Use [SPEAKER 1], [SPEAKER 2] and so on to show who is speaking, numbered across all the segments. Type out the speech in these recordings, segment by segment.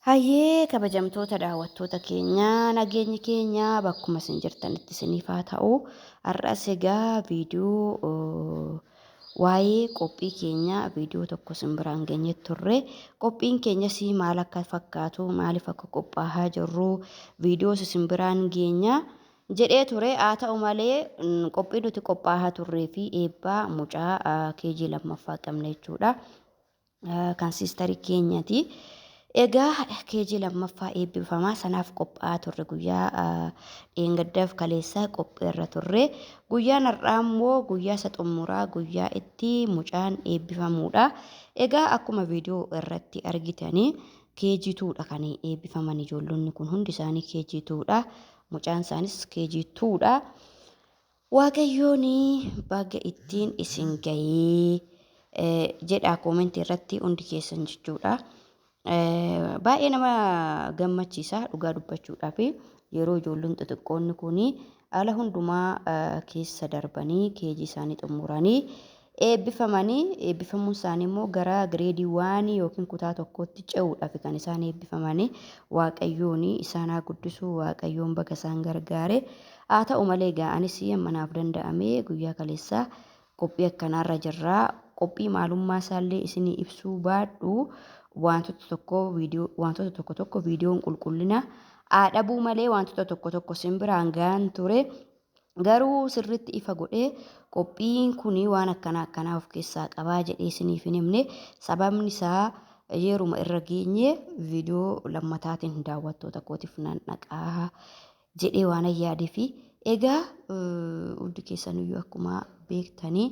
[SPEAKER 1] Hayyee kabajamtoota daawwattoota keenya, nageenyi keenya bakkuma isin jirtanitti isiniif haa ta'u. Har'as egaa viidiyoo waa'ee qophii keenya viidiyoo tokko isin biraan geenye turre. Qophiin keenyas maal akka fakkaatu, maaliif akka qophaa'aa jirru viidiyoos isin biraan geenya jedhee ture. Haa ta'u malee, qophii nuti qophaa'aa turree fi eebbaa mucaa keejii lammaffaa qabna jechuudha. Kan siistarii keenyati. Egaa keejii lammaffaa eebbifamaa sanaaf qophaa'aa turre, guyyaa dheengaddaaf kaleessaa qophiirra turre. Guyyaan har'aa immoo guyyaa isa xumuraa, guyyaa itti mucaan eebbifamuudha. Egaa akkuma viidiyoo irratti argitanii KG twodha kan eebbifaman. Ijoollonni kun hundi isaanii KG twodha. Mucaan isaanis KG twodha. Waaqayyoon baga ittiin isin gahee jedha koomentii irratti hundi keessan jechuudha. Baay'ee nama gammachiisa dhugaa dubbachuudhaaf, yeroo ijoolleen xixiqqoonni kun ala hundumaa keessa darbanii keejii isaanii xumuranii eebbifamanii, eebbifamuun isaanii immoo gara grade one yookiin kutaa tokkotti ce'uudhaaf kan isaan eebbifamanii. Waaqayyoon isaan haa guddisu, Waaqayyoon baga isaan gargaare. Haa ta'u malee, egaa anis amma naaf danda'ame guyyaa kaleessaa qophii akkanaarra jirraa. Qophii maalummaa isaallee isinii ibsuu baadhu, wantoota tokko viidiyoo wantoota tokko tokko viidiyoon qulqullina haa dhabuu malee wantoota tokko tokko isin biraan gahan ture. Garuu sirriitti ifa godhee qophiin kun waan akkana akkanaa of keessaa qabaa jedhee isiniif hin himne. Sababni isaa yeruma irra geenye viidiyoo lammataatiin daawwattoota kootiif nan dhaqaa jedhee waan yaadee fi egaa hundi keessaniyyuu akkuma beektanii,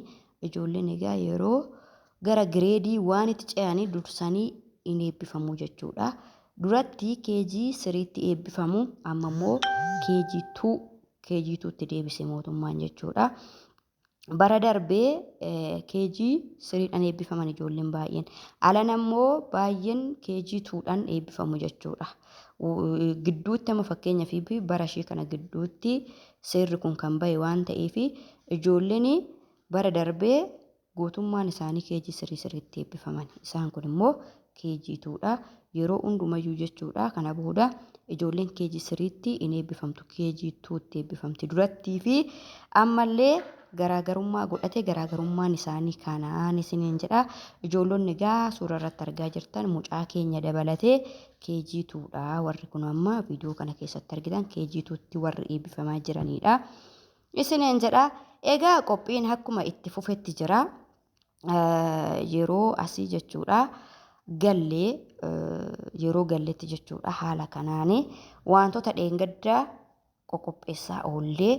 [SPEAKER 1] ijoolleen egaa yeroo gara grade oneitti ce'anii dursanii hin eebbifamuu jechuudha. Duratti KG threetti eebbifamu, amma immoo KG 2 KG twotti deebise mootummaan jechuudha. Bara darbee KG threedhaan eebbifaman ijoolleen baay'een. Alan ammoo baay'een KG twodhaan eebbifamu jechuudha. Gidduutti amma fakkeenyaaf bara ishee kana gidduutti seerri kun kan bahe waan ta'eef, ijoolleen bara darbee guutummaan isaanii KG three threetti eebbifaman. Isaan kun immoo KG twodha. Yeroo hundumayyuu jechuudha. Kana booda ijoolleen KG threetti hin eebbifamtu. KG twotti eebbifamti. Durattii fi ammallee garaagarummaa godhate, garaagarummaan isaanii kanaan isiniin jedha. Ijoollonni egaa suura irratti argaa jirtan mucaa keenya dabalatee KG twodha. Warri kun amma viidiyoo kana keessatti argitan KG twotti warri eebbifamaa jiranidha. Isiniin jedha. Egaa qophiin akkuma itti fufetti jira. Yeroo asii jechuudha. Gallee yeroo galletti jechuudha, haala kanaani wantoota dheengaddaa qoqopheessaa oollee,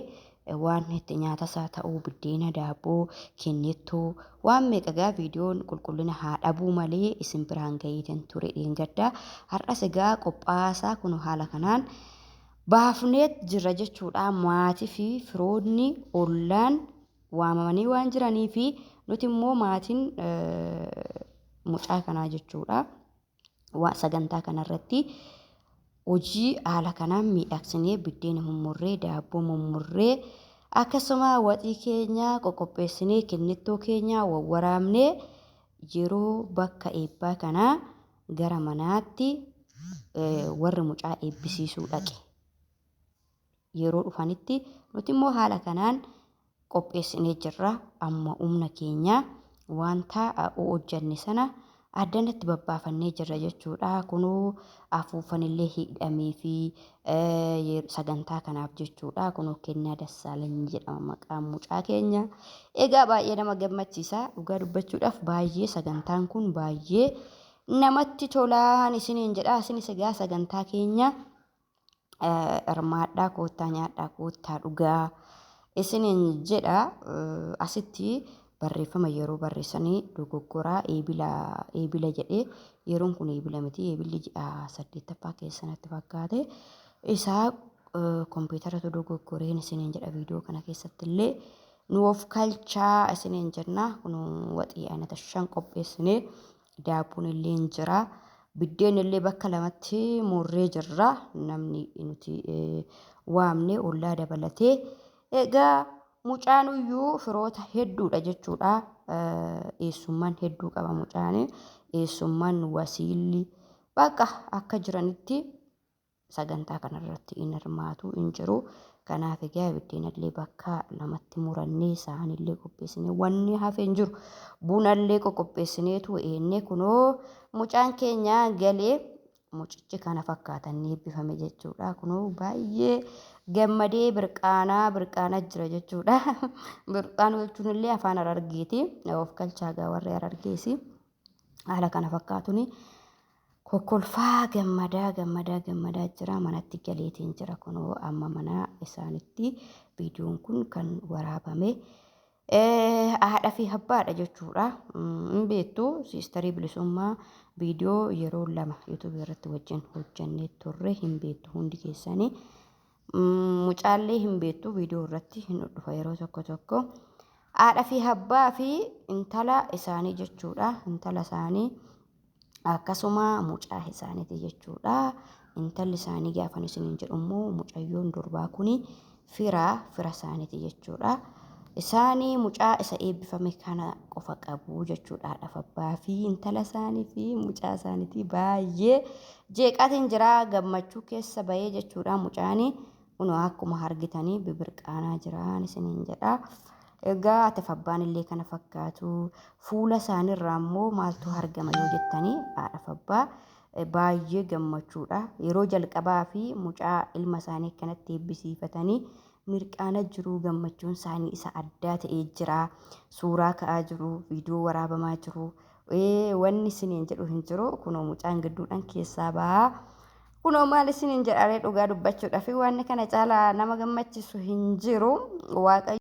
[SPEAKER 1] waan itti nyaata isaa ta'uu, biddeena, daabboo, kennettuu, waan meeqa viidiyoon qulqullina haa dhabuu malee isin biraan gahiitiin ture dheengaddaa. Har'as egaa qophaasaa kun haala kanaan baafneet jira jechuudha. Maatii fi firoonni ollaan waamamanii waan jiranii fi nuti immoo maatiin mucaa kanaa jechuudha. Sagantaa kanarratti hojii haala kanaan miidhagsinee, biddeena mummurree, daabboo mummurree, akkasuma waxii keenya qoqopheessinee, kennittoo keenya wawwaraabnee, yeroo bakka eebbaa kanaa gara manaatti warri mucaa eebbisiisuu dhaqe. Yeroo dhufanitti nuti immoo haala kanaan qopheessinee jirra. Amma humna keenya wanta hojjenne sana addanatti babbaafannee jirra jechuudha. Kunoo afuufanillee hidhamee fi sagantaa kanaaf jechuudha. Kunoo Kennaa Dassaalany jedhama maqaan mucaa keenya. Egaa baay'ee nama gammachiisa. Dhugaa dubbachuudhaaf baay'ee sagantaan kun baay'ee namatti tolaan isiniin jedha. Isinis egaa sagantaa keenya hirmaadhaa, koottaa nyaadhaa, koottaa dhugaa isiniin jedha. Asitti barreeffama yeroo barreessanii dogoggoraa eebila eebila jedhee, yeroon kun eebila miti, eebilli ji'a saddeettaffaa keessa natti fakkaate. Isaa kompiitaratu dogoggoreen isiniin jedha. Viidiyoo kana keessatti illee nu of kalchaa isiniin jenna. Kun waxii aynata shan qopheessinee, daabboon illee hin jira. Biddeen illee bakka lamatti murree jirra. Namni nuti waamne ollaa dabalatee. Egaa mucaan iyyuu firoota hedduudha jechuudha. Eessummaan hedduu qaba mucaan. Eessummaan, wasiilli, Bakka akka jiranitti sagantaa kanarratti hin hirmaatu hin jiru. Kanaaf egaa biddeenallee bakka lamatti murannee saanillee qopheessinee wanni hafe hin jiru. Bunallee qoqopheessineetu eennee kunoo mucaan keenya galee mucichi kana fakkaatan ni eebbifame jechuudha. Kunoo baay'ee gammadee birqaanaa birqaanaa jira jechuudha. Birqaanuu jechuun illee afaan Harargeeti. Of galchaa gaa warri Harargeesi. Haala kana fakkaatuuni kokkolfaa gammadaa gammadaa gammadaa jira. Manatti galeetiin jira kunoo amma mana isaanitti viidiyoon kun kan waraabame. Haadha fi abbaadha jechuudha. Hin beektu siistarii bilisummaa viidiyoo yeroo 2 yuutuubii irratti wajjin hojjannee turre hin beektu hundi keessanii. Mucaallee hin beektu viidiyoo irratti hin dhufa yeroo tokko tokko. Haadha fi abbaa fi intala isaanii jechuudha. Intala isaanii akkasuma mucaa isaaniiti jechuudha. Intalli isaanii gaafa isiniin jedhu immoo mucayyoon durbaa kuni fira isaaniiti jechuudha. Isaanii mucaa isa eebbifame kana qofa qabu jechuudha. Haadhaaf abbaa fi intala isaanii fi mucaa isaaniiti baay'ee jeeqaatiin jira gammachuu keessa bahee jechuudha. Mucaani kunoo akkuma argitanii bibirqaanaa jiraan isiniin jedha. Egaa haatiif abbaan illee kana fakkaatu. Fuula isaaniirraa immoo maaltu argama yoo jettanii haadhaaf abbaa baay'ee gammachuudha. Yeroo jalqabaa fi mucaa ilma isaanii akkanatti eebbisiifatanii mirqaana jiru gammachuun isaanii isa addaa ta'ee jira. Suuraa ka'aa jiru, viidiyoo waraabamaa jiru. Wanni isiniin jedhu hin jiru. Kunoo mucaan gidduudhaan keessaa bahaa. Kunoo maal isiniin jedharee dhugaa dubbachuudhaaf waan kana caalaa nama gammachiisu hin jiru. Waaqayyo